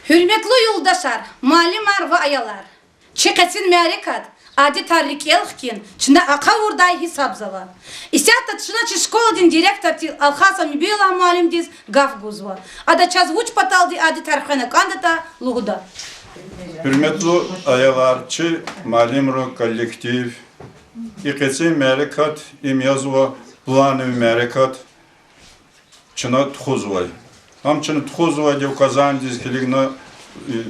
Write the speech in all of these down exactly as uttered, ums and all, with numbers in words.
Гьуьрметлу юлдашар, муаллимар ва аялар! Чи къецин мярекат адетар рикӀел хкин, чна ахъавурдай гьисабзава. Исятда чна чи школадин директор тир Алхасова Мибиуллагь муаллимдиз гаф гузва. Ада чаз вуч паталди адетар хвена кӀандатӀа лугьуда. Гьуьрметлу аялар, чи муаллимрин коллектив, и къецин мярекат им язва плановый мярекат чна тухузвай. Ам чна тухузвайди указанидиз килигна, э,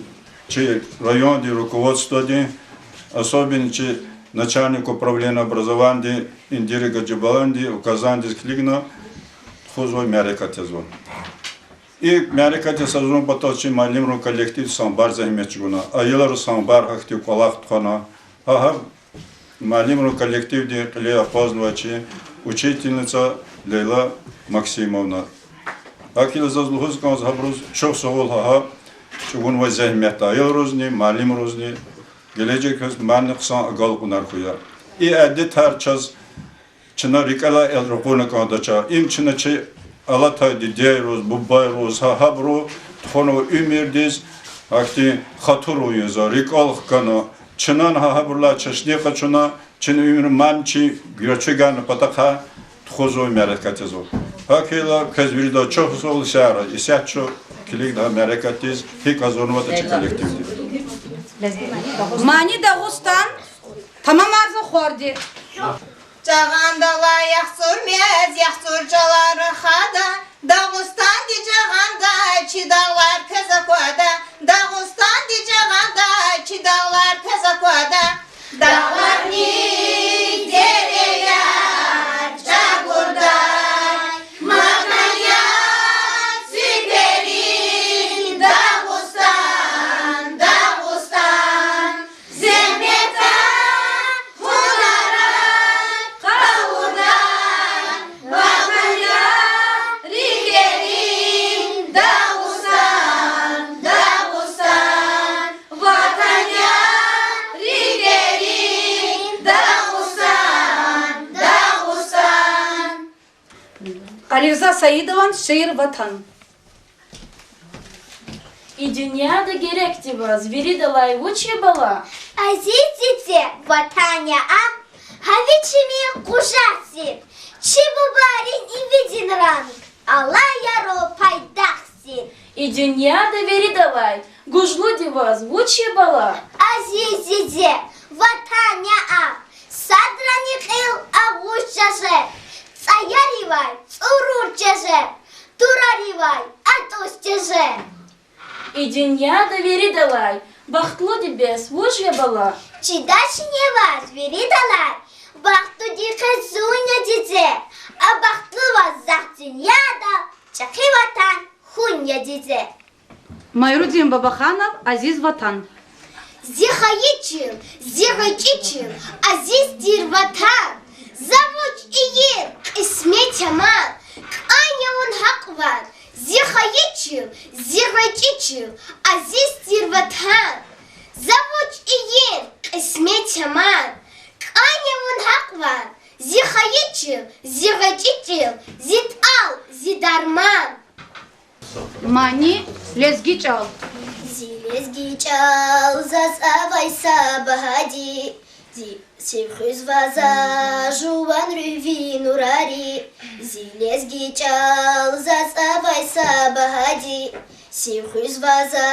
чи райондин руководстводин, особенно чи начальник управления образованиядин Индира Гаджибалаевади указанидиз килигна тухузвай мярекат язва. И мярекатдин сазун патал чи муаллимрин коллектив самбар зегьмет чӀугуна, аялри самбар гьахьтин кӀвалах тухвана. Гьа, гьа муаллимрин коллективдин кьиле акъвазнавай чи учительница Лейла Максимовна. ГьакӀ хьайила заз лугьуз кӀанзава гьабуруз чухсагъул гьа, гьа чӀугунвай зегьметда аялризни, муаллимризни, гележегда квез мадни хъсан агалкьунар хьуй. И адетар чаз чна рикӀелай ракъурна кӀандач. Им чна чи алатай дидейриз, бубайриз, гьа, гьабуру тухвана уьмуьрдиз, гьахьтин хатур ийизва, рикӀел хкана. Чнани гьа, гьабурулай чешне къачуна, чна уьмуьр ман чи гуьрчегана патахъай тухузвай мярекат язва. ГьакӀ хьайила квез вирида чухсагъул, сяра исятда чун килигда гьа мярекатдиз гьикӀ агъзурнаватӀа чи коллективди. Мани Дагъустан, тамамарзава хорди. Жагъандилай яхцӀур мез, яхцӀур чӀалар рахада, Дагъустандин жагъанди чи дагълар квез аквада, Дагъустандин жагъанди чи дагълар квез аквада. Дагъларни дереяр жагъурдай, макан я цуькверин Дагъустан, Дагъустан. Зегьметар, гьунарар къалурдай, Ватан я рикӀерин Дагъустан, Дагъустан, Ватан я рикӀерин Дагъустан, Дагъустан. Алирза Саидован шиир Ватан. И дуьньяда герекди ваз виридалай вуч я, бала? Азиз диде, Ватан я ам, гьа ви чими къужахзин, чи бубайрин ивидин ранг, алай яру пайдахзин. И дуьньяда виридалай гужлуди ваз вуч я, бала? Азиз диде, Ватан я ам, садрани кьил агъуз жеже, цӀаяривай цӀурур жеже, тураривай атӀуз жеже. И дуьньяда виридалай бахтлуди бес вуж я, бала? Чидачни ваз виридалай бахтлуди къе зун я, диде, а бахтлу ваз захъ дуьньяда чӀехи Ватан хьун я, диде. Майрудин Бабаханов, Азиз Ватан. Зи хайи чил, зи гъвечӀи чил, азиз тир Ватан, за вуч ийин, кьисмет я ман, кӀан я вун гьакьван. Зи хайи чил, зи гъвечӀи чил, азиз тир Ватан, за вуч ийин, кьисмет я ман, кӀан я вун гьакьван. Зи хайи чил, зи гъвечӀи чил, зи тӀал, зи дарман. Мани, Лезги чӀал. Зи лезги чӀал заз авай са багьади, зи сив хуьзва за жуван руьгьви нурари. Зи лезги чӀал заз авай са багьади, сив хуьзва за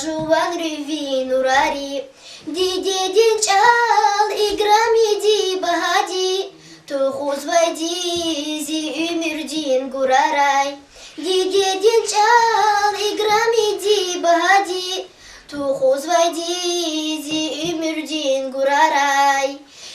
жуван руьгьви нурари. Дидедин чӀал играмиди, багьади, тухузвайди зи уьмуьрдин гурарай. Дидедин чӀал играмиди, багьади, тухузвайди зи уьмуьрдин гурарай.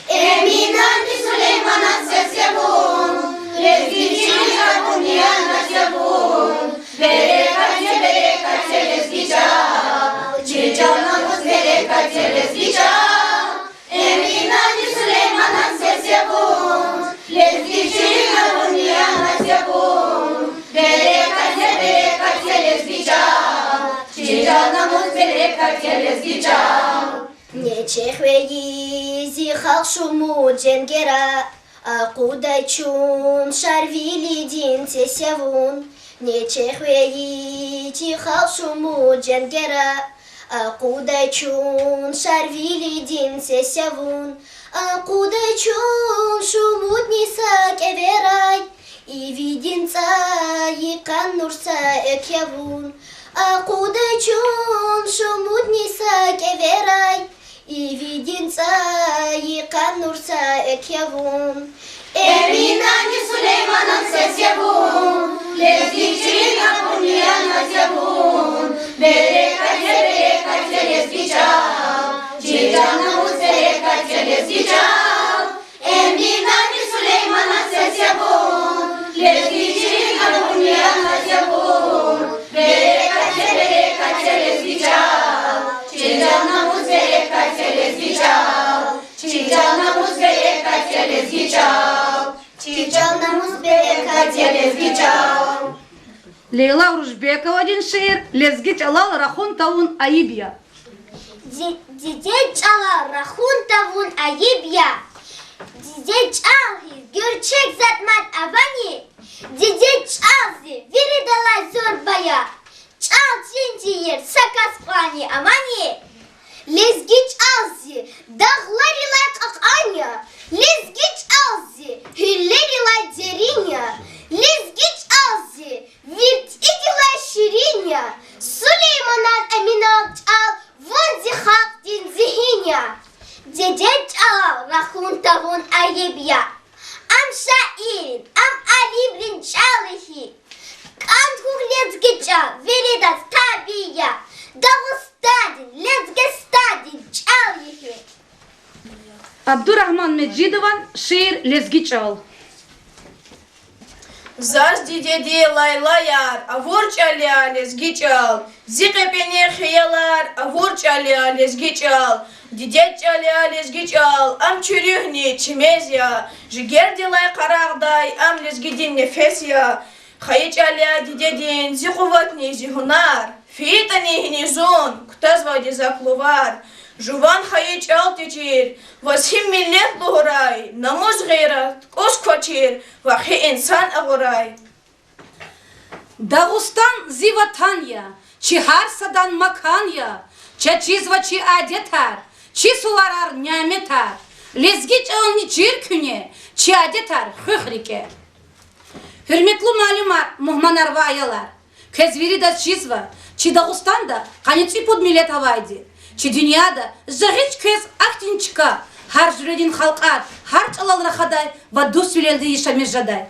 Эминанди Сулейманан сес я вун, лезги чилин авун я наз я вун. Берекат я, берекат я, лезги чӀал, чи чӀал, намус, берекат я, лезги чӀал. Эминанди Сулейманан сес я вун, лезги чилин авун я наз я вун. Берекат я, берекат я, лезги чӀал, чи чӀал, намус, берекат я, лезги чӀал. Нече хвейи зи халкь шумуд женгера, акъудай чун Шарвилидин цес я вун. Нече хвейи чи халкь шумуд женгера, акъудай чун Шарвилидин сес я вун, акъудай чун шумудни са кӀеверай, ивидин цӀай йикъан нур са экв я вун, акъудай чун шумудни са кӀеверай, ивидин цӀай йикъан нур са экв я вун. Эминани Сулейманан сес я вун, лезги чилин абур мияназ я вун. Берекат я, берекат я, лезги чӀал, чи чӀал намус, берекат я, лезги чӀал. Эминани Сулейманан сес я вун, лезги чилин абур мияназ я вун. Берекат я, берекат я, лезги чӀал, чи чӀал намус, берекат я, лезги чӀал. Чи чӀал намус, берекат я, лезги чӀал. Чи чӀал намус, берекат я, лезги чӀал. Лейла Уружбековадин шиир Лезги чӀалал рахун тавун айиб я. Ди-, диде чӀалал рахун тавун айиб я. Диде чӀал хьиз гуьрчег затӀ-матӀ авани? Диде чӀал зи виридалай зурба я. ЧӀал чин тийир са кас кьванни авани? Лезги чӀал зи дагъларилай кьакьан я, лезги чӀал зи гьуьллерилай дерин я, лезги чӀал зи виртӀидилай ширин я, Сулейманан, Эминан чӀал, вун зи халкьдин зигьин я. Диде чӀалал рахун тавун айиб я. Ам шаиррин, ам алимрин чӀал я хьи, кӀан хьухь, лезги чӀал виридаз табий я, Дагъустандин, Лезгистандин чӀал я хьи. Абдурагьман Межидован шиир Лезги чӀал. Заз дидеди лайлаяр авур чӀал я лезги чӀал, зи къепени хиялар авур чӀал я лезги чӀал, дидед чӀал я лезги чӀал, ам чи руьгьни, чи мез я, жигердилай къарагъдай ам лезгидин нефес я. Хайи чӀал я дидедин зи къуватни зи гьунар, фейитӀани гьини зун, кутазвайди зак лувар. Жуван хайи чӀал течир, ваз гьим миллет лугьурай, намус-гъейрат кӀус квачир, вахъхьи инсан агъурай. Дагъустан зи ватан я, чи гьар садан макан я, чаз чизва чи адетар, чи суварар, няметар. Лезги чӀални чир куьне, чи адетар хуьх рикӀе. Гьуьрметлу муаллимар, мугьманар ва аялар! Квез виридаз чизва, чи Дагъустанда къанни цӀипуд миллет авайди. Чи дуьньяда жагъич квез ахьтин чка, гьар жуьредин халкьар, гьар чӀалал рахадай ва дуствилелди яшамиш жедай.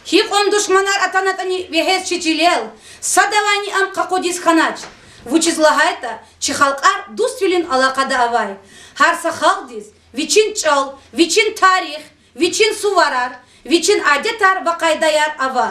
Гьикьван душманар атанатӀани вегьез чи чилел, садавайни ам къакъудиз хьанач. Вучиз лагьайтӀа чи халкьар дуствилин алакъада авай. Гьар са халкьдиз вичин чӀал, вичин тарих, вичин суварар, вичин адетар ва къайдаяр ава.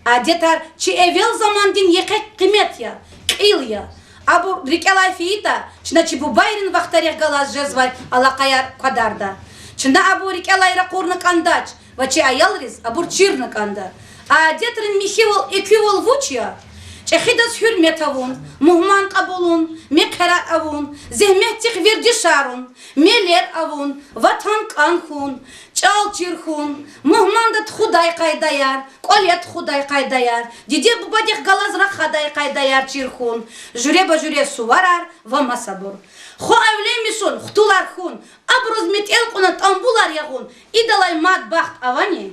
Адетар чи эвел замандин йикъе къимет я, кьил я. Абур рикӀелай фейитӀа, чна чи бубайрин вахтарихъ галаз жезвай алакъаяр квадарда. Чна абур рикӀелай ракъурна кӀандач ва чи аялриз абур чирна кӀанда. Адетрин михьивал, экуьвал вуч я? ЧӀехидаз гьуьрмет авун, мугьман кьабулун, мехъерар авун, зегьметдихъ вердишарун, мелер авун, ватан кӀан хьун, чӀал чир хьун, мугьманда тухудай къайдаяр, кӀвале тухудай къайдаяр, диде-бубадихъ галаз рахадай къайдаяр чир хьун, жуьреба-жуьре суварар ва масабур. Хва эвленмишун хтулар хьун, абуруз метӀел кьуна тӀамбулар ягъун, идалай мад-бахт авани?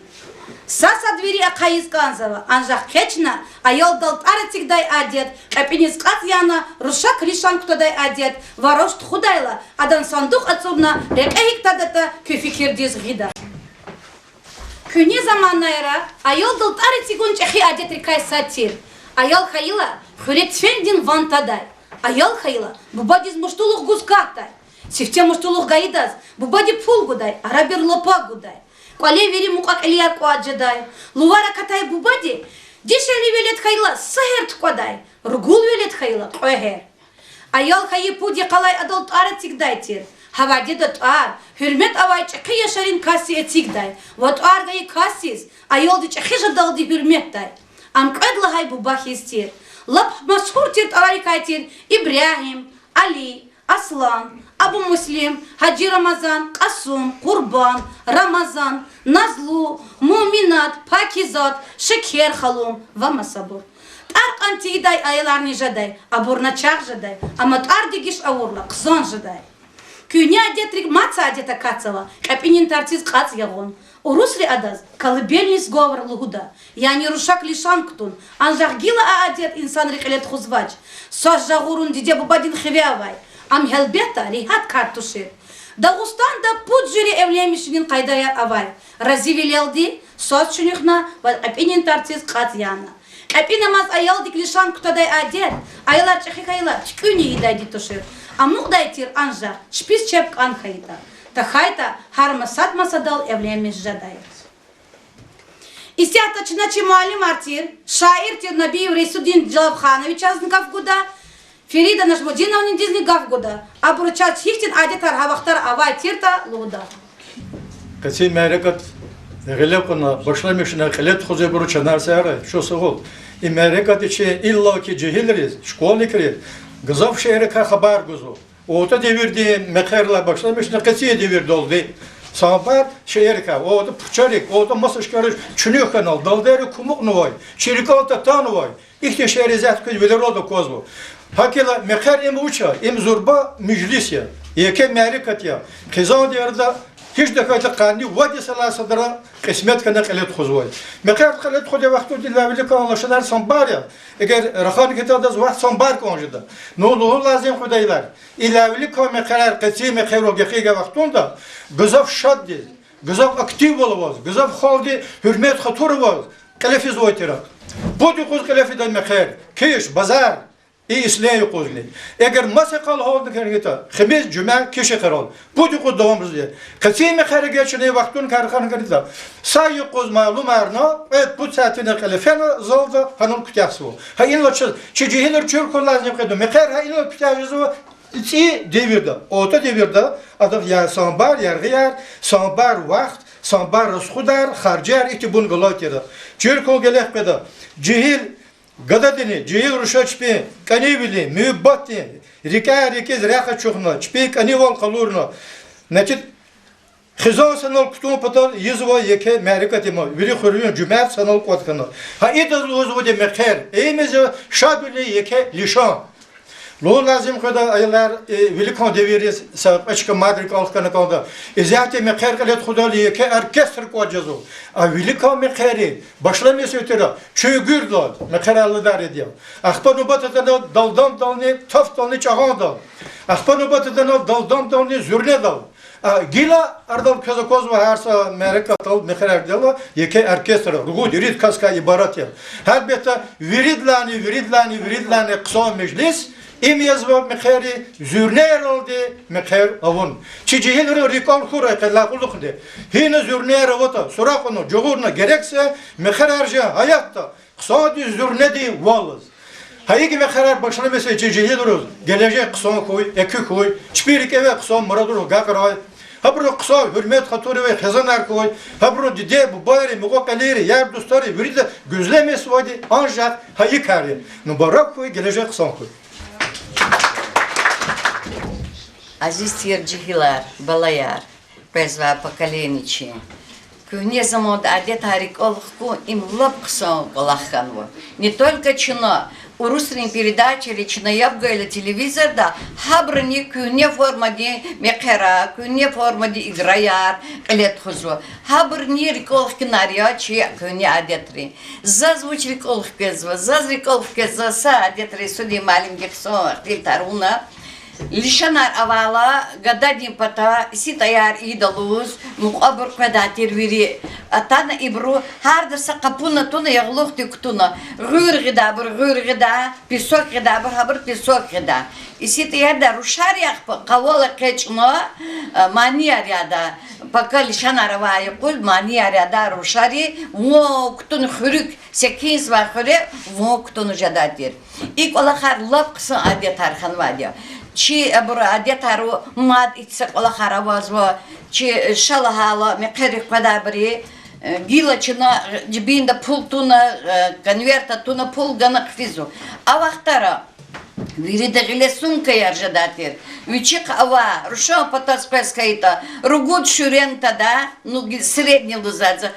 Са-сад вири ахъайиз кӀанзава, анжах къе чна аялдал тӀвар эцигдай адет, кьепӀиниз кьацӀ яна, рушак лишан кутадай адет, варош тухудайла, адан сандух ацӀурна, рекье гьикӀ тадатӀа куь фикирдиз гъида. Куьгьне заманайра аялдал тӀвар эцигун чӀехи адетрикай сад тир. Аял хьайила, хуьре тфендин ван тадай. Аял хьайила, бубадиз муштулух гуз катдай. Сифте муштулух гайидаз бубади пул гудай, арабир лапак гудай. КӀвале вири мукьва-кьилияр кӀватӀ жедай. Лувар акатай бубади: дишегьли велед хьайила, са гьер тукӀвадай, ругул велед хьайила, кьве гьер. Аял хьайи пуд йикъалай адал тӀвар эцигдай тир. Гьа вядеда тӀвар гьуьрмет авай чӀехи яшарин касди эцигдай ва тӀвар гайи касдиз аялди чӀехи жедалди гьуьрметдай. Ам кьвед лагьай буба хьиз тир. Лап машгьур тир тӀварарикай тир Ибрагьим, Али, Аслан, Абумуслим, Гьажи Рамазан, Кьасум, Къурбан, Рамазан, Назлу, Муъминат, Пакизат, Шекер халун ва масабур. ТӀвар кьан тийидай аяларни жедай, абур начагъ жедай, амма тӀвар дегиш авурла, хъсан жедай. Куьгьне адетрик мад са адет акатзава: кьепӀинин тарциз кьацӀ ягъун. Урусри адаз колыбельный сговор лугьуда, яни рушак лишан кутун, анжах гила а адет инсанри кьиле тухузвач. Свас жагъурун диде-бубадин хиве авай, ам гьелбетда регьят кар тушир. Дагъустанда пуд жуьре эвленмишунин къайдаяр авай: разивилелди, свас чуьнуьхна ва кьепӀинин тарциз кьацӀ яна. КьепӀинамаз аялдик лишан кутадай адет, аялар чӀехи хьайила, туькӀуьн ийидайди тушир. Амукьдай тир анжах чпиз чеб кӀан хьайитӀа. ТахьайтӀа гьар маса-, масадал эвленмиш жедай. Исятда чна чи муаллимар тир, шаир тир Набиев Рейсудин Джалалхановичазни гаф гуда, Ферида Нажмудиновнадизни гаф гуда. Абуру чаз гьихьтин адетар гьа вахтара авай тиртӀа лугьуда. Къенин мярекат гъиле кьуна, башламишна кьиле тухузвайбуру чанар сагърай, чун сагъул. И мярекат чи иллаки жегьилриз, школьникриз гзаф шейэрикай хабар гузва. ОртӀа девирдин мехъерилай башламишна къенин девирдалди. Самбар шейэрикай, орта пучарик, орта маса шкариш чуьнуьх хьанал, далдайри кумукьнавай, чи рикӀел татанвай, ихьтин шейэр исятда куьз вилералди аквазва. ГьакӀ хьайила мехъер им вуч я, им зурба межлис я, еке мярекат я. Хизан девирда гьич тахьайтӀа къанни вад йисалай садра кьисмет хьана кьиле тухузвай. Мехъер кьиле тухудай вахтунда виликан лишанар самбар я. Эгер рахана хьайитӀа, адаз вахт самбар кӀан жеда. Ну, лугьун лазим я, кьвед аялар, и виликан мехъерар къенин мехъерал гекъигай вахтунда гзаф шаддиз, гзаф активвал аваз, гзаф халкьди гьуьрмет-хатур аваз кьиле физвай тир. Пуд юкъуз кьиле фида мехъер: киш, базар, и ислен юкъузни. Эгер маса йикъал гьалда кӀан хьайитӀа, химиз, жуьмя, киш йикъарал. Пуд юкъуз давамзава. Къенин мехъер эгер чна и вахтуникай рахана хьайитӀа, са юкъуз малумарна, кьвед-пуд сятина кьиле фена залда, гьанал куьтягьзава. Гьа инал чаз чи жегьилри чир хьун лазим я, кьвед, мехъер гьа инал куьтягь жезва цӀийи девирда, орта девирда, адахъ я самбар яргъияр, самбар вахт, самбар расходар, харжияр, ихьтин бун галай тир. Чир хьун гелехъ, кьвед, жегьил гададини, жегьил руша чпин кӀанивилин, муьгьуьббатдин, рикӀяй рикӀиз рехъ ачухна, чпин кӀанивал къалурна, значит, хизан санал кутун патал ийизвай еке мярекат я, вири хуьруьн жуьмят санал кӀватӀ хьана. Гьа идаз лугьузвайди мехъер, ийимир шадвилин еке лишан. Лугьун лазим я, кьвед аялар, виликан девирдиз са кьве чка мад рикӀел хкана кӀанда. Исятда мехъер кьиле тухудайла еке оркестр кӀватӀ жезва. А виликан мехъерин башламишун тир чуьнгуьрдал, мехъер аладар ийида. Ахпа нубат атана далдамдални, тафдални, чӀагъандал. Ахпа нубат атана далдамдални, зуьрнедал. А гила арадал квез аквазва гьар са мярекатдал, мехъерардал еке оркестр, ругуд-ирид касдикай ибарат я. Гьелбетда, виридалайни, виридалайни, виридалайни хъсан межлис им язва мехъерин, зуьрнейралди мехъер авун. Чи жегьилрин рикӀел хьурай къе кьулухъди. Гьина зуьрнейр аватӀа, сура кьуна, жагъурна, герек це мехъерар жен гьаятда хъсандиз, зуьрнедин валаз. Гьа икӀ мехъерар башламишзава чи жегьилриз, гележег хъсан хьуй, экуь хьуй, чпин рикӀевай хъсан мурадрихъ агакьрай. Гьабуру хъсан гьуьрмет-хатурдивай хизанар хьуй, гьабуру диде-бубайри, мукьва-кьилийри, яр-дустари, вирида гуьзлемишзавайди анжах гьа и кар я. Мубарак хьуй, гележег хъсан хьуй. Азиз тир жегьилар, балаяр, къвезвай поколение чи. Куьгьне заманда адетар рикӀел хкун им лап хъсан кӀвалах хьанва. Не только чна, урусрин передачайри чна яб гайила телевизорда, гьабуруни куьгьне формадин мехъерар, куьгьне формадин играяр кьиле тухузва. Гьабуруни рикӀел хкинар я чи куьгьне адетрин. Заз вуч рикӀел хквезва, заз рикӀел хквезва са адет, Рейсудин муаллимди хъсан ихтилатар авуна. Лишанар авайла, гададин патай иситӀаяр ийида лугьуз, мукьвабур къведай тир вири. Атана ибуру, гьарда са къапуна туна, ягълухдик кутуна. Гъуьр гъидайбур гъуьр гъида, песок гъидайбур гьабур песок гъида. ИситӀаяр ийида, рушари ахпа къавал экъечӀна, манияр яда. Пака лишанар авай юкъуз манияр яда рушари, вун кутуна хуьруьк, секинзавай хуьре вун кутуна жедай тир. И кӀвалахар лап хъсан адетар хьанвайди я. Чи абуру адетарив мад итса кӀвалахар авазва, чи ша лагьайла мехъерик къведайбуру, э, гила чна жибинда пул туна, э, конверт туна, пул гана хъфизва. А вахтара Вирида гъиле сумкаяр жедай тир. Вичихъ авай, рушан патаз къвез хьайитӀа, ругуд шуьрен тада, ну, ги-, средний лугьузвайди я,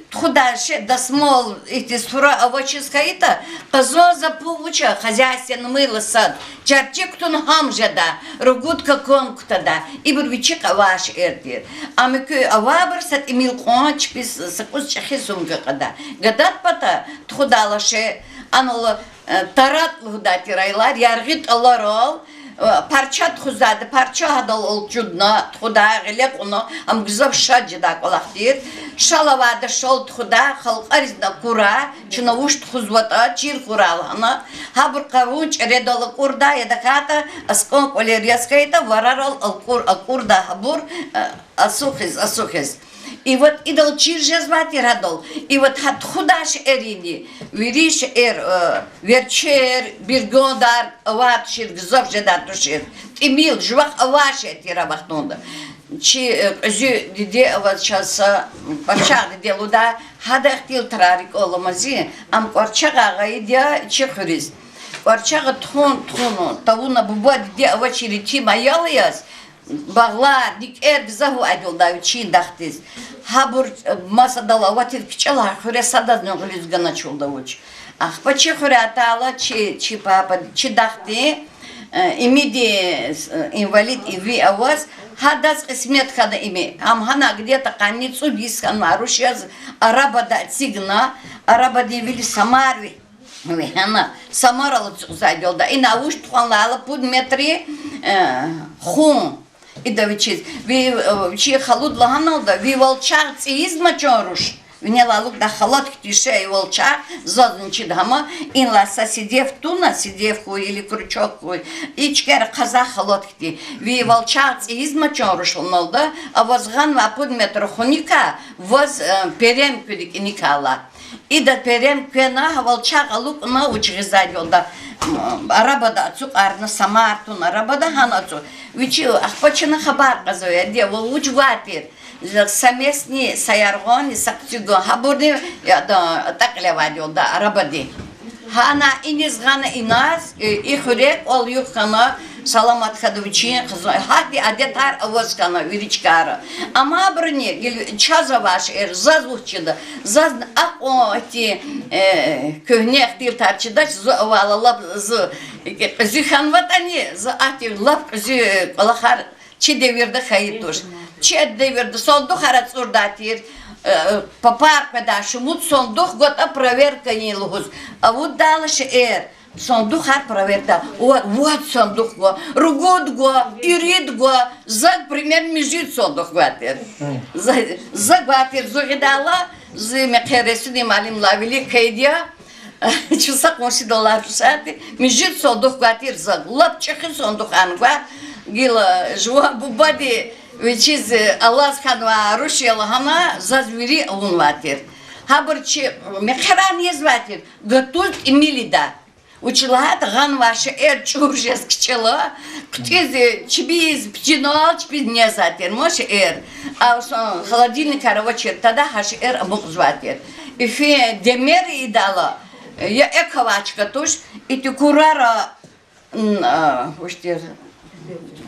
тухудай шей, дасмал, ихьтин суфра авачиз хьайитӀа, къазанза пул вуч я, хозяйственный мыло сад, чарчик кутуна гьам жеда, ругуд какан кутада, ибур вичихъ авай шейэр тир. Ам куь авайбур са тӀимил кьван чпиз са кӀус чӀехи сумка кьада. Гадад пата тухудайла шей, анал, э, таратӀ лугьудай тир аялар, яргъи тӀаларал, э, парча тухузвайди, парча гьадал алчудна тухудай, гъиле кьуна, ам гзаф шад жедай кӀвалах тир. Шал авайда шал тухудай, халкьаризни акурай, чна вуч тухузватӀа, чир хьурай лагьана, гьабур къарун чӀередал акӀурдай, я тахьайтӀа аскӀан кӀвалер яз хьайитӀа, варарал акӀур-, акӀурдай гьабур, э, асухиз, асухиз. И вот идал чир жезвай тир гьадал. И вот гьа тухудай шейэрини, вири шейэр, э, верчер, биргандар авай тушир, гзаф жедай тушир. ТӀимил, жувахъ авай шей тир а вахтунда. Чи, э, кьуьзуь диде аваз чаз са, м, пачагь диде лугьудай, гьада ихтилатрай рикӀел аламази, ам КӀварчагъай гъайиди я чи хуьруьз. КӀварчагъа тухун, тухун, тавуна буба, диде авачир итим аял яз, багълар, никӀер гзаф авайди лугьудай вичин дахдиз. Гьабур, э, масадал аватир кичӀела гьа хуьре садазни гъуьлуьз ганачирди вуч. Ахпа чи хуьре атайла чи, чи папа, чи дахди, э, имиди, э, инвалид иви аваз, гьадаз кьисмет хьана ими. Ам гьана где-то къанни цӀуд йис хьанвай руш яз арабада эцигна, арабадин вили Самара ви-, вегьена, Самарал ацукьзавайди лугьуда. Ина вуч тухванвайла пуд метр, э, хун. Ида вичиз, ви, э, вичи халуд лагьаналда, ви валчагъ цӀийизма чан руш. Винел алукӀдай халат хьтин шей валчагъ, зазни чида гьама, инлай са сидев туна, сидев хьуй или крючок хьуй, и чкера хъаза халат хьтин. Ви валчагъ цӀийизма чан руш лагьаналда, а ваз гъанвай пуд метр хуникай, ваз, э, перем куьн рикӀиникай лагь. Ида перем квена, гьа валчагъ алукӀна, вуч гъизвайди лугьуда, м, арабада ацукьарна, Самара туна арабада гьана ацу-. Вичи ахпа чна хабар кьазвай, я диде, вал вуч гвай тир? Са местни, са яргъани, са хъцигун, гьабурни, я да, атӀа кьиле авайди лугьуда арабади. Гьана иниз гъана иназ, э, и хуьре кӀвал-югъ хьана, саламат хьана вичин хизан-, гьахьтин адетар аваз хьана вири чкайра. Амма абуруни гила чаз авай шейэр заз вуч чида, заз акьван ихьтин, э, куьгьне ихтилатар чидач, зун авайла лап зун кьуьзуь хьанватӀани, зун ахьтин лап кьуьзуь кӀвалахар чи девирда хьайи туш. Чи девирда сандухар ацӀурдай тир, э, папар къведай, шумуд сандух гватӀа проверкайин лугьуз. Авудайла шейэр, сандухар проверкда. Ва-, вад сандух гва, ругуд гва, ирид гва, заг, пример, мижит сандух гвай тир. За, за гвай тир зун гъидайла, зи мехъер Ресуни муаллимдилай вилик хьайиди я, чун са къуншидал алай рушарди, мижит сандух гвай тир заг, лап чӀехи сандух ана гвай, гила жуван бубади вичиз алаз хьанвай руш я лагьана, заз вири авунвай тир. Гьабур чи мехъерарни езвай тир, гатуз тӀимил ийидай. Вучиз лагьайтӀа гъанвай шейэр чӀур жез кичӀела, хъуьтӀуьз, чпиз, пичинал чпиз незвай тир ман шейэр. А холодильникар авачир тада гьа шейэр амукьзавай тир. Ифин демер ийидайла, я экв авай чка туш, итикурара, м, а, вуч тир,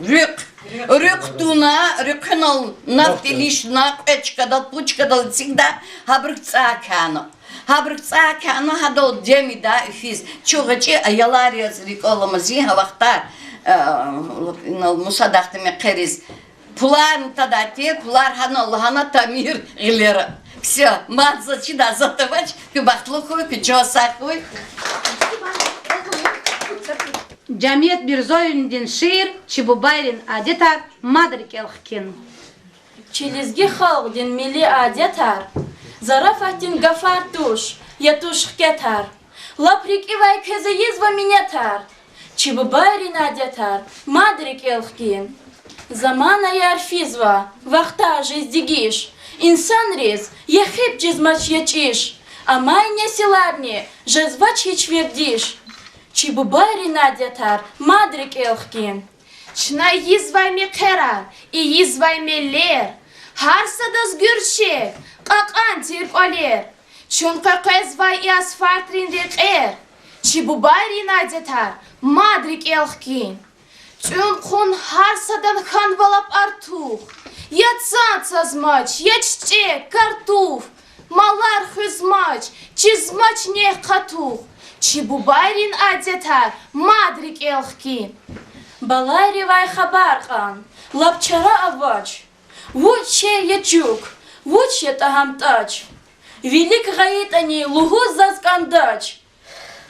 руьхъ. Руьхъ туна, руьхъунал нафт илична, кьве чкадал, пуд чкадал эцигда, гьабурук цӀай кяна. Гьабурук цӀай кяна, гьадал дем ийида ифиз. Чун гъвечӀи аялар яз рикӀел аламаз я гьа вахтар, э, инал Мусадахъди мехъериз. Пуларни тадай тир, пулар гьана лагьана тамир гъилера. Всё, мад заз чидай затӀ авач, куьн бахтлу хьуй, куьн чан сагъ хьуй. Жамият Бирзоевадин шиир Чи бубайрин адетар мад рикӀел хкин. Чи лезги халкьдин милли адетар зарафатдин гафар туш, я туш хкетар. Лап рикӀивай квез ийизва минетар. Чи бубайрин адетар мад рикӀел хкин. Заманаяр физва, вахтар жез дегиш, инсанриз ехиб чизмач я чӀиш, амай несиларни жезвач гьич вердиш. Чи бубайрин адетар мад рикӀел хкин. Чна ийизвай мехъерар, ийизвай мелер, гьар садаз гуьрчег, кьакьан тир кӀвалер. Чун къекъвезвай и асфальтрин рекьер, Чи бубайрин адетар мад рикӀел хкин. ЦӀуьн-хъун гьар садан хьанва лап артух. Я цан цаз мач, я чичӀе, картуф. Малар хуьз мач, чиз мач негь къатух. Чи бубайрин адетар мад рикӀел хкин. Балайривай хабар кьан, лап чара авач. Вуч шей я чуьк, вуч я тӀагьамтӀач. Вилик гъайитӀани лугьуз заз кӀандач.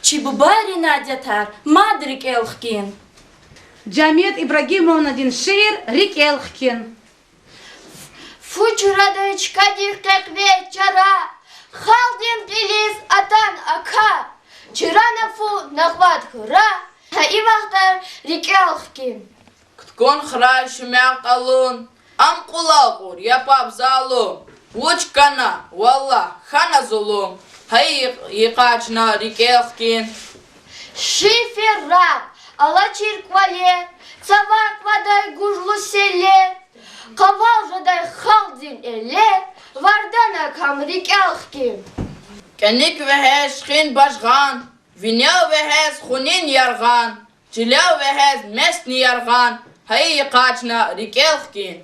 Чи бубайрин адетар мад рикӀел хкин. Жамият Ибрагимовнадин шиир. РикӀел хкин. Фу жуьредай чкадихъ къекъвей чара, халкьдин кьилиз атана аква, чрана фу накьвад хьурай, гьа и вахтар рикӀел хкин. Кутгун храй шуьмягъ къалун, ам кьула акьур, я паб залум, вуч кана, валлагь, хьана зулум, гьа и йикъа чна рикӀел хкин. Шифер рагъ алачир кӀвалер, цавар кьвадай гужлу селлер, къавал жедай халкьдин эллер, вардан акун рикӀел хкин. КӀаник вегьез шихин бажгъан, винел вегьез хунин яргъан, чилел вегьез месни яргъан, гьа и йикъа чна рикӀел хкин.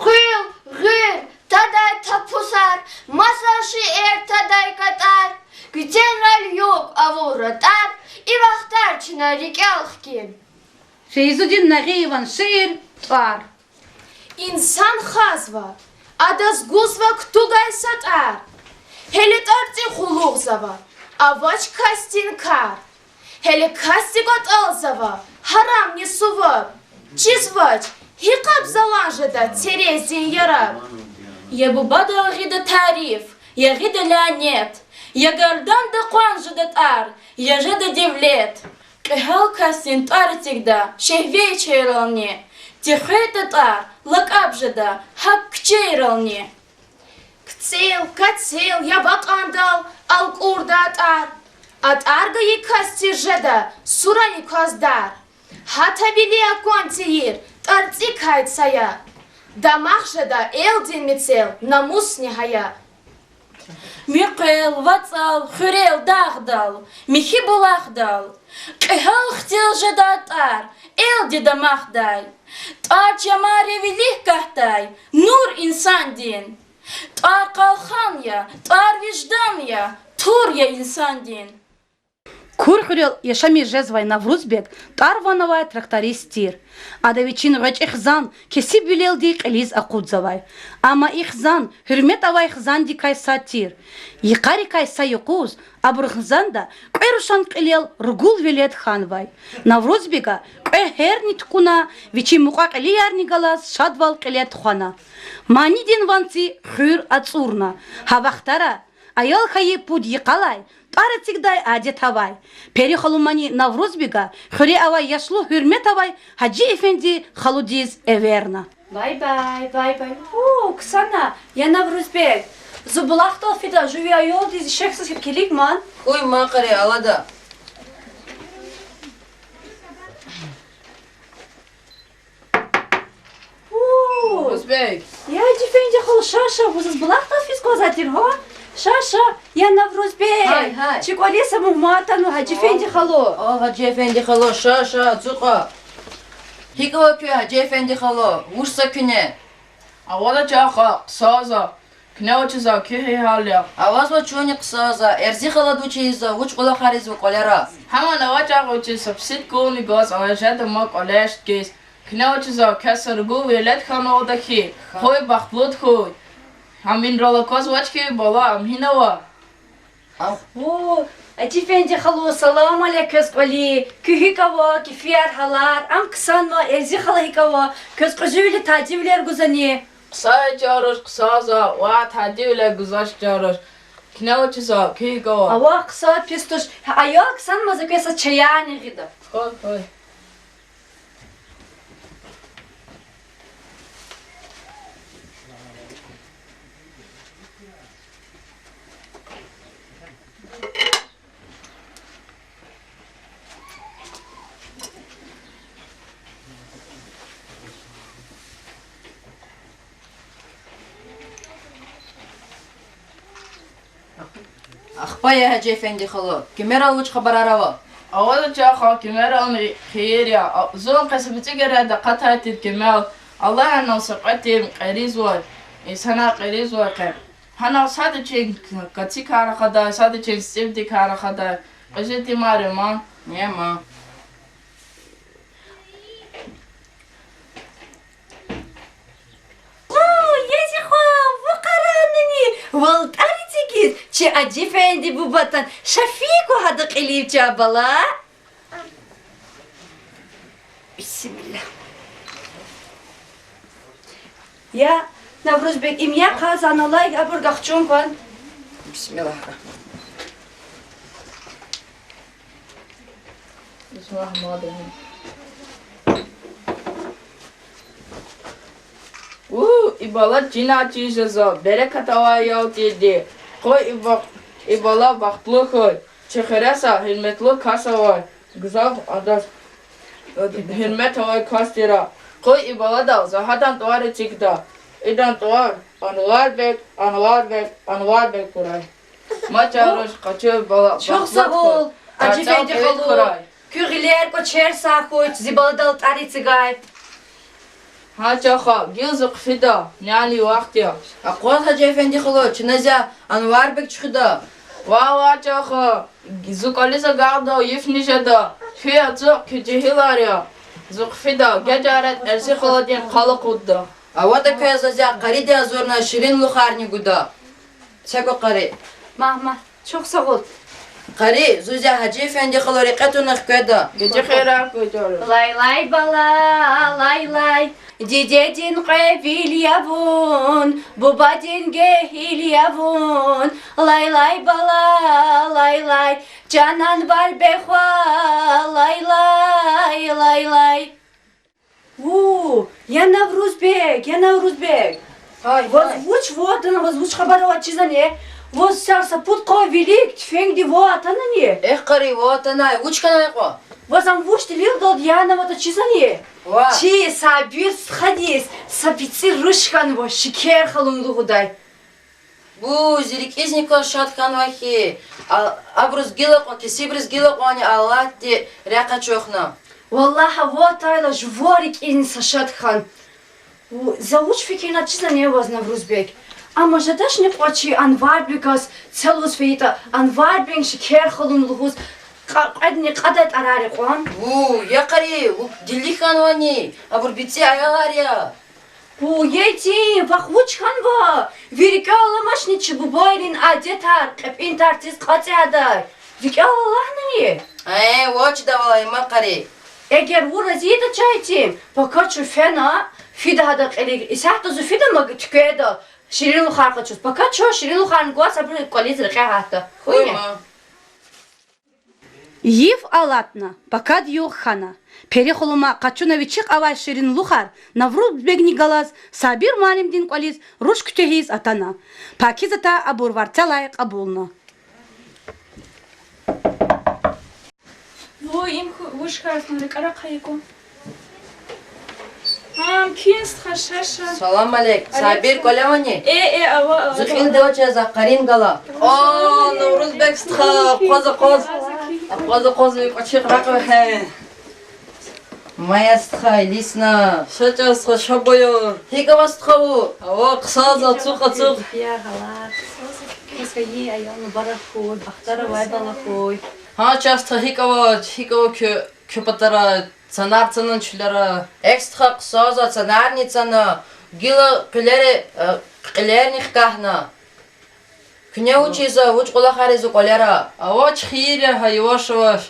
Къуьл, гъуьр, тадай тапусар, маса шейэр тадай катӀар, куьтягьрал югъ авур ратӀар, и вахтар чна рикӀел хкин. Фейзудин Нагъиеван шиир. ТӀвар. Инсан хазва, адаз гузва кутугай са тӀвар. Гьеле тӀварцӀи къуллугъзава, авач касдин кар. Гьеле касди кӀватӀалзава, гьарамни суваб. Чизвач, гьикьван залан жеда церездин яраб. Я бубадал гъида тариф, я гъида лянет, я гарданда къван жеда тӀвар, я жеда девлет. Кьегьалкасдин тӀвар эцигда шегьвейчийрални, техвейтӀа тӀвар, лакӀаб жеда гьакӀ куьчейрални. КцӀел, кацел, я вакьандал алкӀурда а тӀвар, а тӀвар гайи касдиз жеда сурани кваз дар. Гьатта вили акван тийир тӀварцӀикай сая, дамах жеда элдин мецел намусни гьая. Муькъвел, вацӀал, хуьрел, дагъдал, михьи булахдал, кьегьал хцел жеда тӀвар элди дамахдай. ТӀвар чамари вилик гатдай, нур инсандин. ТӀвар къалхан я, тӀвар виждан я, тур я инсандин. Кур хуьрел яшамиш жезвай Наврузбег тӀвар ван авай тракторист тир. Ада вичин гъвечӀи хизан кесибвилелди кьилиз акъудзавай. Амма и хизан гьуьрмет авай хизандикай сад тир. Йикъарикай са юкъуз абурун хизанда кьве рушан кьилел ругул велед хьанвай. Наврузбега кьве гьерни тукӀуна, вичин мукьва-кьилиярни галаз шадвал кьиле тухвана. Манидин ванци хуьр ацӀурна. Гьа вахтара аял хьайи пуд йикъалай тӀвар эцигдай адет авай. Пери халу мани Наврузбега хуьре авай яшлу гьуьрмет авай Гьажи-эфенди халудиз эверна. Бай-бай, бай-бай. У, ксана, я Наврузбег, зун булахдал фида, жув ви аялдиз ишехьзаваз килиг ман. Хьуй, ма къари, алада. У, Наврузбег. Я Гьажи-эфенди халу, ша, ша, вун заз булахдал физ кӀанзавай тир, гьа? Ша, ша, я Наврузбег. Гьай, гьай. Чи кӀвализ са мугьман атанва, Гьажи-эфенди халу. О, Гьажи-эфенди халу, ша, ша, ацукьа. ГьикӀ ава куьн, Гьажи-эфенди халу? Вуч за куьне? Авадач, ахъа, хъсанзава. Куьне вуч ийизва, куь гьи гьал я? Авазва чунни хъсанзава. Эрзи халу вуч ийизва, вуч кӀвалахар ийизва кӀвалера? Гьамни авач, ахъа, вучиз, са псидкулни гваз, ана жеда ман кӀвале хкиз. Куьне вуч ийизва, квез са ругул велед хьанвалда хьи, хьуй, бахтлуд хьуй. Гьаминрал аквазвач хьи, бала, ам гьинава? О, Гьажи-эфенди халу, салам алейк квез кӀвале. Куьн гьикӀ ава, кефияр, гьалар? Ам ксанва, Эрзи хала гьикӀ ава? Квез кьуьзуьвиле тадивилер гузвани? Хъсан я чан руш, хъсанзава, ва тадивиле гузвач чан руш. Куьне вуч ийизва, куьн гьикӀ ава? Ава, хъсан, пис туш. Гьа, аял ксанмаза, квез са чаярни гъида. Хьуй, хьуй. Ахпа, я Гьажи-эфенди халу, кимерал вуч хабарар ава? Авадач, я хва, кимерални хийир я. А, зун къе са муьтӀуьгерайда акъатай тир кимел. Аллагьан инал са кьве тим кьеризвай, инсанар кьеризвай къе. Гьанал сада чин кацикай рахадай, сада чин сцӀивдикай рахадай. Кьуьзуь тимар я ман. Нема. О, я зи хва, ву къарагънани, вал тӀар эцигиз, чи Гьажи-фенди буба атан, ша фикӀ ква гьада кьилив, чан бала. Бисмиллагь. Я, Наврузбег, им я хъазан алай, абур гахчун кван. Бисмиллагьир-рагьманир-рагьим. У, и бала чина чиз жезва, берекат авай аял тирди. Къуй и ба-, и бала бахтлу хьуй, чи хуьре са гьуьрметлу кас авай, гзаф адаз гьуьрмет авай кас тир. Къуй и баладал за гьадан тӀвар эцигда. Идан тӀвар Анварбег, Анварбег, Анварбег хьурай. Мад чан руш, къачу бала, чухсагъул, Гьажи-фенди халу. Куь гъилер кӀвачерсай хьуй, зи баладал тӀвар эцигай. Гьа, чан хва, гила зун хъфида, няни вахт я. Акъваз, Гьажи-фенди халу, чна зи Анварбег чуьхуьда. Ва, ва, чан хва, зун кӀвализ агакьдал йифни жеда. Куьн ацукь, куьн жегьилар я. Зун хъфида, гежара Эрси халадин къал акъудда. АватӀа квез, за зи къариди агъзурна ширинлухарни гуда. СекӀуь, къари. Магь, магь, чухсагъул. Къари, зун зи Гьажи-фенди халу рекье туна хкведа. Геже хийирар хьуй, чан руш. Лай-лай, бала, лай-лай. Дидедин кьве вил я вун, бубадин гегьил я вун. Лай-лай, бала, лай-лай. Чан Анварбег хва, лай-лай, лай-лай. Ву, я Наврузбег, я Наврузбег. Гьай, ваз гьай. Вуч ватана, ваз вуч хабар ава, чизвани? Ваз са, са пуд къван вилик туьфенгди ван атанани? Эхь, къари, ван атанай, вуч хьанай кьван? Ваз ам вуч делилдалди янаватӀа, чизвани? Ва. Чи Сабир стхадиз са бицӀи руш хьанва, Шекер халун лугьудай. Бу, зи рикӀизни кваз шад хьанва хьи, а, абуруз гила кьван, кесибриз гила кьванни Аллагьди рехъ ачухна. Валлагь, аватайла жуван рикӀизни са шад хьан. У, за вуч фикирна, чизвани ваз, Наврузбег? Амма жедачни кьван чи Анварбегаз це лугьуз фейитӀа, Анварбегни Шекер халун лугьуз, кьа-, кьведни кьадай тӀварар я кьван? У, я къари, у дили хьанвани, абур бицӀи аялар я. Бу, етим, вахъ вуч хьанва? Ви рикӀел аламачни чи бубайрин адетар кьепӀин тарциз кьацӀидай? РикӀел алагьнани? Э, вачида валай, ма къари. Эгер вун рази ятӀа, чан етим, пака чун фена, фида гьадан кьилив, исятда зун фида маг-, туькведал, ширинлухар къачуз. Пака чун ширинлухарни гваз, абурун кӀвализ рекье гьатда. Хьуй, хьуй ма. Йиф алатна, пакад югъ хьана. Пери ханума къачуна вичихъ авай ширинлухар, Наврузбегни галаз Сабир муаллимдин кӀвализ руш куьтягьиз атана. Пакизата абур варцелай кьабулна. Вуй, им ху-, вуж хьайиф, рикӀера хъайикӀун. Гьам, кин, стха, ша, ша. Салам алейк. Алейк Сабир салам. КӀвале авани? Э, э, ава, ава. Зу кьилди авачиз, а къарин гала. О, Наврузбег стха, акъваз, акъваз. Акъваз, акъваз, ви кӀвачихъ ракьве хьи. Мая стха, илисна. Ша, чан стха, ша, буюр. ГьикӀ ава, стха, вун? Ава, хъсанзава, ацукь, ацукь. Я гьалар. Кеска и аял мубарак хьуй, бахтар авай бала хьуй. Гьа, чан стха, гьикӀ ава, гьикӀ ава куь, куь патара, цанар цанани чилера? Эхь, стха, хъсанзава, цанарни цана, гила къуьлери, э, кьилерни хкахьна. Куьне вучиз, вуч кӀвалахар ийизва кӀвалера? Авач, хийир я гьа, яваш-яваш.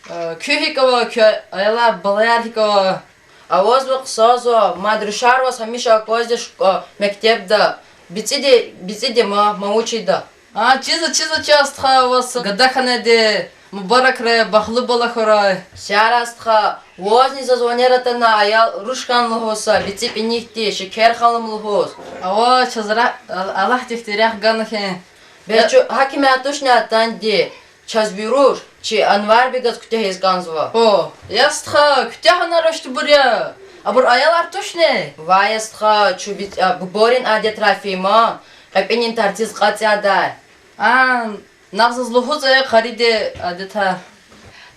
Э, куьн гьикӀ ава, куь аялар, балаяр гьикӀ ава? Авазва, хъсанзава, мад рушар ваз гьамиша аквазди ш-, э, мектебда. БицӀиди, бицӀиди ма, ма вучида. А, чизва, чизва, чан стха, ваз гада хьанвайди, мубаракрай, бахтлу бала хьурай. Сяра, стха, вазни заз ванер атана аял руш хьана лугьуз са, бицӀи пӀинихъди, Шекер халун лугьуз. Ава, чаз ра-, Ал-, Аллагьди ихьтин рехъ гана хьи. Бес чун гьакимар тушни атанди, чаз ви руш чи Анварбегаз куьтягьиз кӀанзава. О, я стха, куьтягь авунач тубур я. Абур аялар тушни? Вай, я стха, чун би-, а, бубайрин адетрай фейи ман, кьепӀинин тарциз кьацӀидай. А, нагъзаз лугьуз, э, къариди адетар.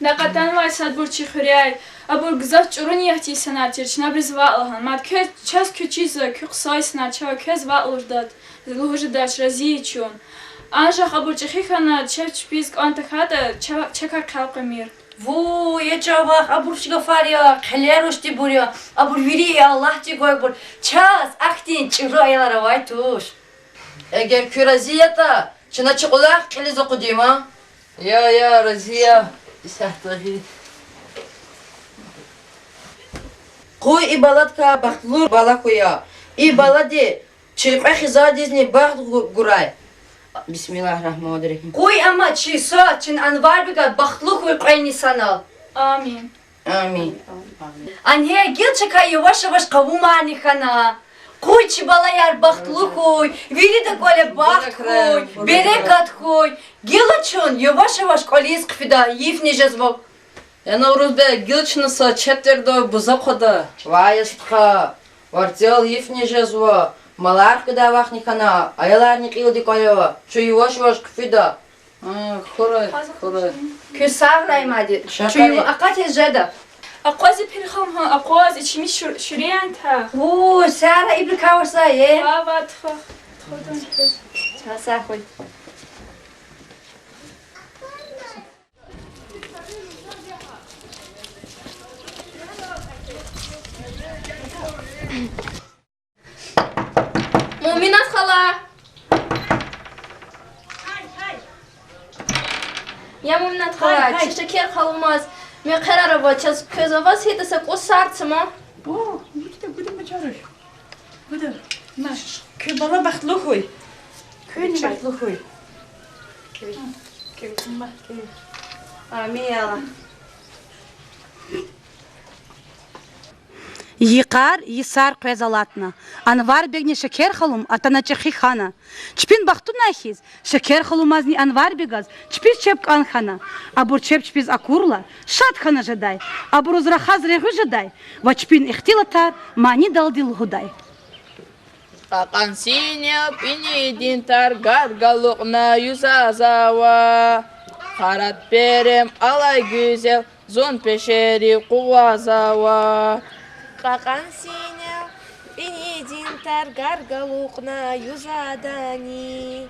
Дакъа атанвай садбур чи хуьряй, абур гзаф чӀуру ниятдин инсанар тир, чна абуруз ваъ лагьана. Мад квез, чаз куь чизва, куь хъсан инсанар, чавай квез ваъ лугьудач, лугьудач, рази я чун. Анжах абур чӀехи хьана, чеб чпиз кӀан тахьайтӀа, ча-, чакай хъел къвемир. Вуй, я чан вах, абур вуч гафар я, хъел рушдибур я, абур вири и Аллагьди гвайбур, чаз ахьтин чӀуру аялар авай туш. Эгер куьн рази ятӀа, чна чи кӀвалах кьилиз акъудин ман. Я, я, рази я, исятда гьи. Къуй и баладикай бахтлу бала хьуй. И балади чи кьве хизандизни бахт гу-, гурай. Бисмиллагьир-рагьманир-рагьим. Къуй амма чи сад, чи Анварбег бахтлу хьуй кьве инсанал. Амин. Амин. Ана гила чакай яваш-яваш къавумарни хьана. Къуй чи балаяр бахтлу хьуй, вирида кӀвале бахт хьуй, берекат хьуй. Гила чун яваш-яваш кӀвализ хъфида, йифни жезва. Я Наврузбег, гила чна са четверда буза хъвада. Вай, я стха, варцел йифни жезва, малар хкведай вахтни хьана, аяларни кьилди кӀвале ава, чун яваш-яваш хъфида. А, хьурай, хьурай. Куьн сагърай мад. Чун акъатиз жеда. Акъваз, я Пери халу, акъваз, ичими шур-, шуьрен та. Ву, сагърай, ибурукай варцел я. Ва, ва, тха, тха. Са, сагърай. Муъминат хала! Я Муъминат хала, чи Шекер халумаз мехъерар ава, чаз квез аваз гьитӀа са кӀус сарцан ман. О, гуда, гуда, мажараш. Гуда. На, куь бала бахтлу хьуй. Куьнни бахтлу хьуй. Амин, я Аллагь. Йикъар, йисар къвез алатна. Анварбегни Шекер халум атана чӀехи хьана. Чпин бахтунай хьиз, Шекер халумазни Анварбегаз чпиз чеб кӀан хьана. Абур чеб чпиз акурла, шад хьана жедай. Абуруз рахаз регъуь жедай ва чпин ихтилатар манидалди лугьудай. Кьакьан синел пӀинидин тар гаргалукьна юзазава. Харат перем алай гуьзел зун пешерив къугъвазава. Кьакьан синел пӀинидин тар гаргалукьна юзадани,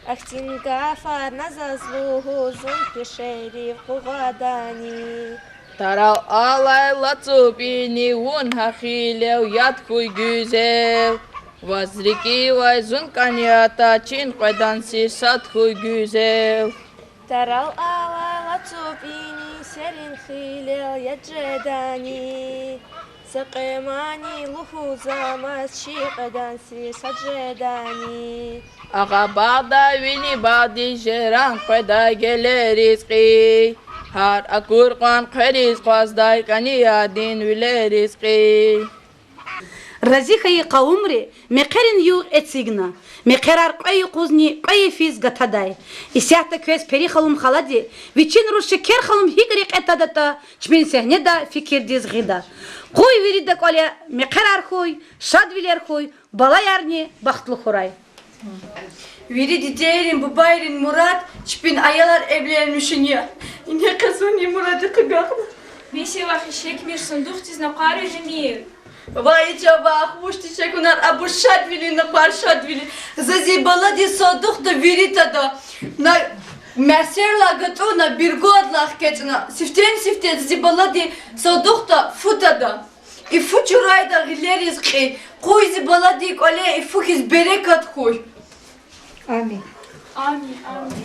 ахьтин гафар на заз лугьуз зун пешерив къугъвадани. Тарал алай лацу пӀини вун гьа хилел яд хьуй, гуьзел. Ваз рикӀивай зун кӀан ятӀа, чин къведан сир сад хьуй, гуьзел. Тарал алай лацу пӀини серин хилел яд жедани, са кьве мани лугьузамаз чи къведан сир сад жедани. Агъа багъдай вини багъдиз жеран къведай гелериз кьий, гьар акур кьван хъвериз къваздай кӀани ядин вилериз кьий. Рази хьайи къавумри мехъерин югъ эцигна. Мехъерар кьве юкъузни кьве йифиз гатадай. Исятда квез Пери халум халади вичин руш Шекер халум гьикӀ рекье тадатӀа, чпин сегьнеда фикирдиз гъида. Къуй вирида кӀвале мехъерар хьуй, шадвилер хьуй, балаярни бахтлу хьурай. Вири дидейрин, бубайрин мурад чпин аялар эвленмишун я. Ингье къе зунни мурадихъ агакьна. Бес я вахъ, ишекмир, сундухдиз накъвар вегьимир. Вай, я чан вах, вуч тече кунар, абур шадвилин накъвар, шадвилин. За зи баладин сандухда вири тада. На мерсерилай гатӀунна, биргудалай хкечӀна, сифтени-сифте зи баладин сандухда фу тада. И фу чурайда гъилериз кьий. Къуй зи баладин кӀвале и фу хьиз берекат хьуй. Амин. Амин, амин.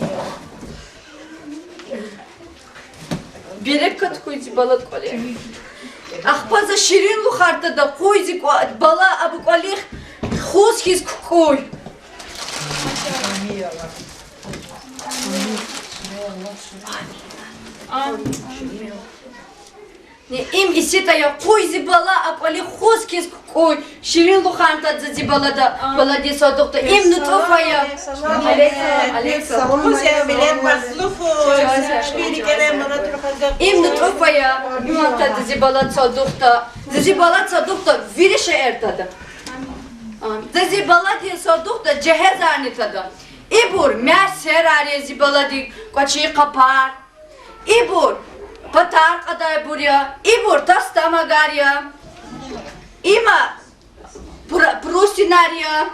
Берекат хьуй зи баладин кӀвале. Ахпа за ширинлухар тада, къуй зи кӀва-, бала абу кӀвалихъ хуз хьиз кукӀуй. Амин. Им исятда я, къуй зи бала а кӀвалихъ хуз хьиз кукӀуй. Ширинлухар тада за зи балада, баладин сандухда. Им нутӀуф ая. Им нутӀуф ая. Им тада зи баладин сандухда. За зи баладин сандухда вири шейэр тада. За зи баладин сандухда жегьезарни тада. Ибур мерсерар я, зи баладин кӀвачин къапар. Ибур Патар кьадайбур я, ибур тастамагар я, има пра-, прусинар я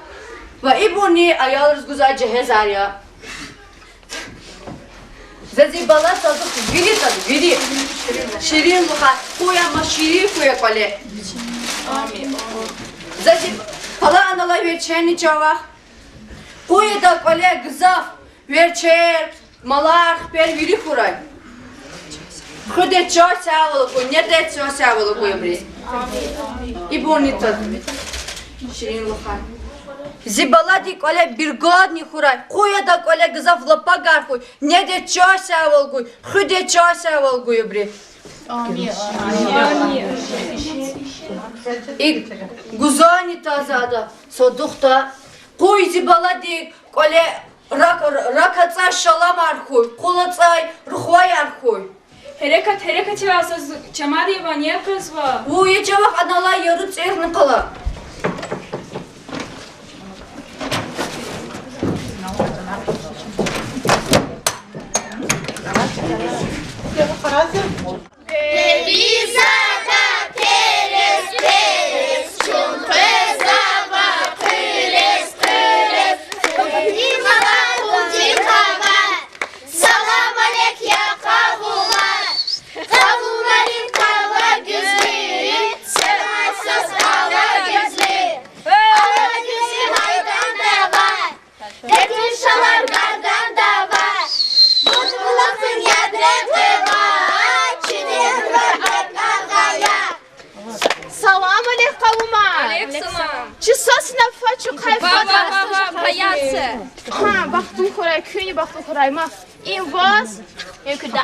ва ибурни аялриз гузвай жегьезар я. За зи баладихъ вири, вири ширинлухар хъуй, амма ширин хьуй кӀвале. За зи пала аналай верчерни чавахъ. Къуй ада кӀвале гзаф верчер, малар, хипер вири хьурай. Хуьдеч чаз сявал хьуй, недеч чаз сявал хьуй абуруз. Ибурни тад ширинлухар. Зи баладин кӀвале биргадни хьурай. Къуй ада кӀвале гзаф лапагар хьуй, недеч чаз сявал гуй, хуьдеч чаз сявал гуй абуруз. И гузани таза ада садухда. Къуй зи баладин кӀвале рак-, ракӀ ацӀай шаламар хьуй, къул ацӀай рухваяр хьуй. Гьерекат, гьерекат я, заз чамари ванер къвезва. Ву, я чавахъ аналай яру цӀерни къала. Перизада перес, перес, чун къвезава хъуьрез, хъуьрез, хъуьрез. Имала хъунтин къава. Салам алейк, я къавумар. Къавумарин къала гуьзлу, севай свас ала гуьзлу. Ала гуьзлу майданда авай. Текин шалар гарданда авай, бутбулахъин яд рекье авай, чилер варгар агъая. Салам алейк, къавумар. Алейк салам. Чи сасна фа чухъай фа. Ва, ва, ва, ва, паяса. Гьа, бахтлу хьурай, куьнни бахтлу хьурай, ма. Им ваз,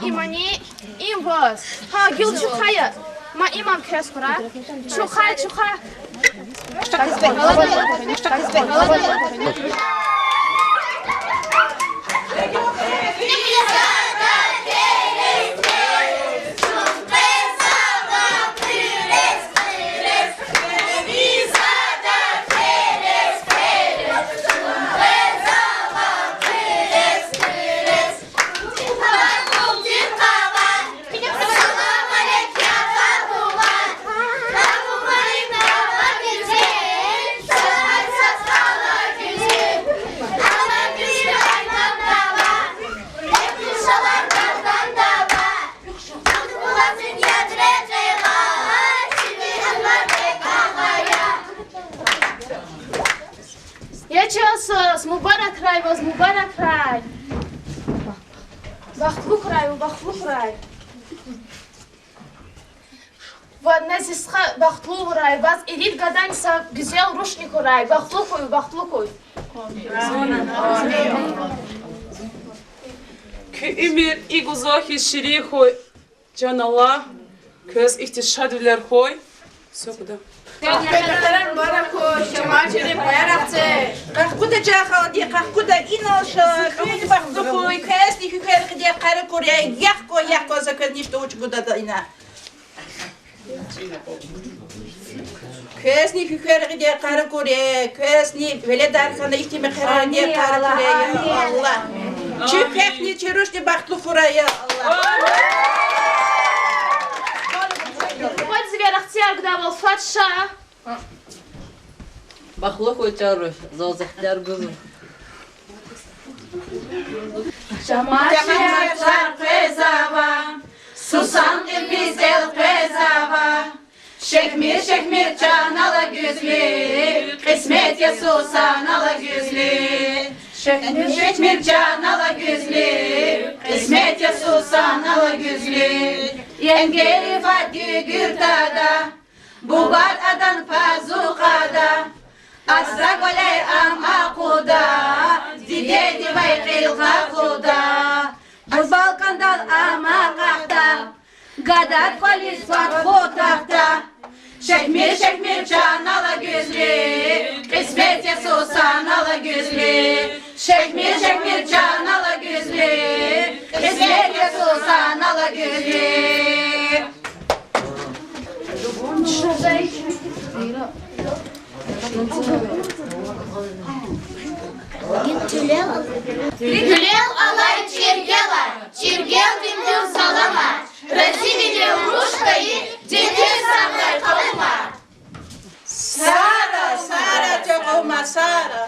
имани, им ваз. Гьа, гил чухъай я. Ма имам квез хьурай. Чухъай, чухъай. Я чан сас, мубаракрай ваз, мубаракрай. Бахтлу хьурай, бахтлу хьурай. Ваз зи стха бахтлу хьурай, ваз ирид гадани са гуьзел рушни хьурай, бахтлу хьуй, бахтлу хьуй. Куь уьмуьр и гзаф хьиз ширин хьуй, чан Аллагь, квез ихьтин шадвилер хьуй. Сукда. Къахкуда, чан халкьди, къахкуда, инал ша, куьн бахтлу хьуй, квезни куь хьверкьиди къарагурай, яхъ кван, яхъ кван, за квез ништа вуч гудатӀа ина. Квезни куь хьверкьиди къарагурай, квезни веледар хьана ихьтин мехъерарди къарагурай, я Аллагь. Чи квехъни чи рушни бахтлу хьурай, я Аллагь. Квез зи верцӀяр гудайвал фад ша. Бахтлу хьуй, чан руш, заз ихтияр гузва. Чамачияр къвезава, сусан кьилбиз эл къвезава. Шехьмир, шехьмир, чан Аллагь гуьзлуь, кьисмет я сусан Аллагь гуьзлуь. Шехьмир, шехьмир, чан Аллагь гуьзлуь, кьисмет я сусан Аллагь гуьзлуь. Енгери фад гуьгуьртада, бубад адан пазукьада, аста кӀваляй ам акъуда, дидедивай кьил къакъуда. Бубал кӀандал ам акьахда, гадад кӀвализ фад хутахда. Шехьмир, шехьмир, чан Аллагь гуьзлуь, кьисмет я сусан Аллагь гуьзлуь. Шехьмир, шехьмир, чан Аллагь гуьзлуь, кьисмет я сусан Аллагь гуьзлуь. Гуьлел алай чиргелар, чиргелдин гуьл саламар. Разивилел руш хьайи дегьер сагърай, къалурма. Сагърай, сагърай, къалурма, сагърай.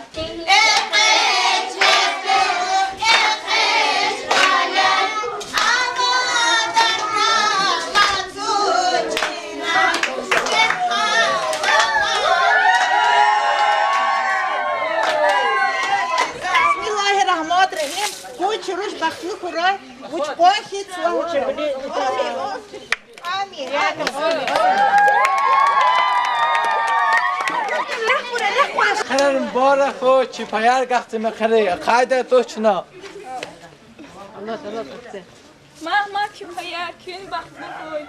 Бисмиллагьи ррагьмани ррагьим. Къуй чи руш бахтлу хьурай, вуч къван хьиз ва вуч. Амин. Амин. Хъирар мубарак хьуй, чи паяргахъ тир мехъерин, ахъайдай туш чна. Мама, куь паяр, куьн бахтлу хьуй.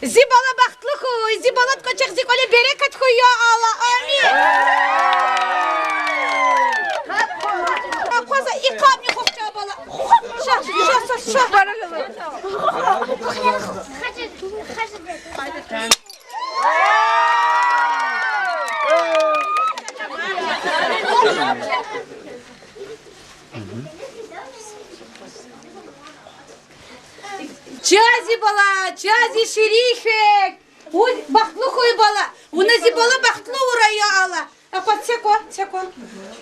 Зи бала бахтлу хьуй, зи баладин кӀвачехъ зи кӀвале берекат хьуй, я Аллагь, амин. Акъваз, и капӀни хъвахъ, чан бала. Ша, ша, ша, ша. Чан зи бала, чан зи ширин хвек. Вун бахтлу хьуй, бала. Вуна зи бала бахтлу авурай, я Аллагь. Акъваз, це кван, це кван.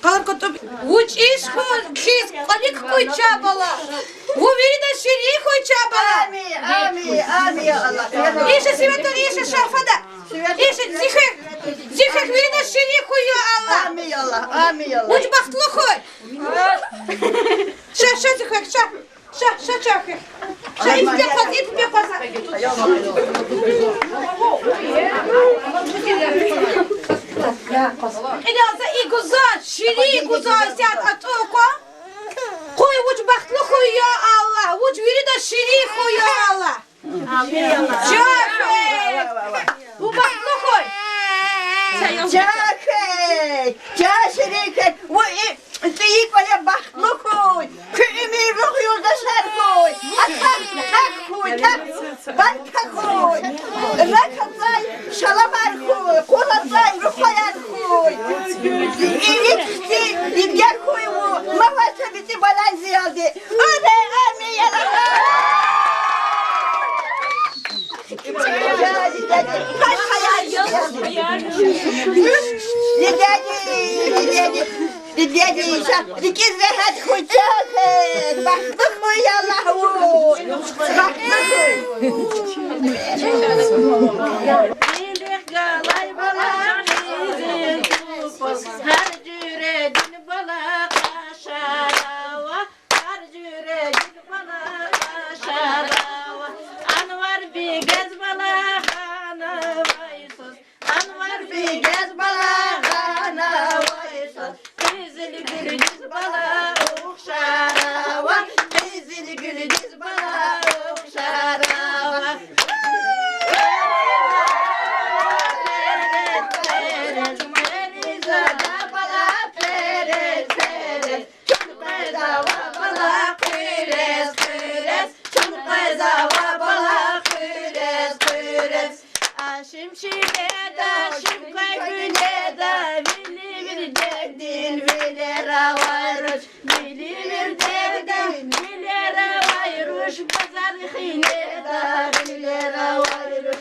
Къалуркьа тӀуб. Вун чӀиж хьуй, хьиз кӀвалик хьуй, чан бала. Вун вирида ширин хьуй, чан бала. Амин, амин, амин, я Аллагь. Иша, Сиватар, иша, ша фада. Иша, зи хвек, зи хвек вирида ширин хьуй, я Аллагь. Амин, я Аллагь, амин, я Аллагь. Вун бахтлу хьуй. Ша, ша, зи хвек, ша. Ша, ша, чан хвек. Ша, иппи къваз, иппи къваз. Кьилел за и гузар, ширин гузар, исятда атӀув кван. Къуй вуч бахтлу хьуй, я Аллагь, вуч вирида ширин хьуй, я Аллагь. Чан хвей! Вун бахтлу хьуй! Чан хвей! Чан ширин хвей! Вун и цӀийи кӀвале бахтлу хьуй! Куь уьмуьр ругъ юлдашар хьуй! Атак, так хьуй, так, барка хьуй! Рак ацӀай шаламар хьуй, къур ацӀай рухваяр хьуй! Илик хци дидегар хьуй вун, ма ваз са мицӀи балай зиялди! Амин, амин, я Аллагь! Дидеди, дидеди, дидеди, ша, рикӀиз регьят хьуй, чан хвей, бахтлу хьуй, я Аллагь, вун. Бахтлу хьуй. Илих галай бала, къизил тупа, гьар жуьредин бала къашарава. Гьар жуьредин бала къашарава, Анвар бигез бала гъанавайсуз, Анвар бигез бала гъанавайсуз, къизил гуьлдиз бала ухшарава, къизил гуьлдиз бала ухшарава. Перез, перез, перизада бала, перез, перез. Чун къвезава бала хъуьрез, хъуьрез, чун къвезава бала хъуьрез, хъуьрез. А шим шимеда, шим квай гуьледа, вили вирдердин вилер авай руш, вили вирдердин вилер авай руш, базар хинеда вилер авай руш.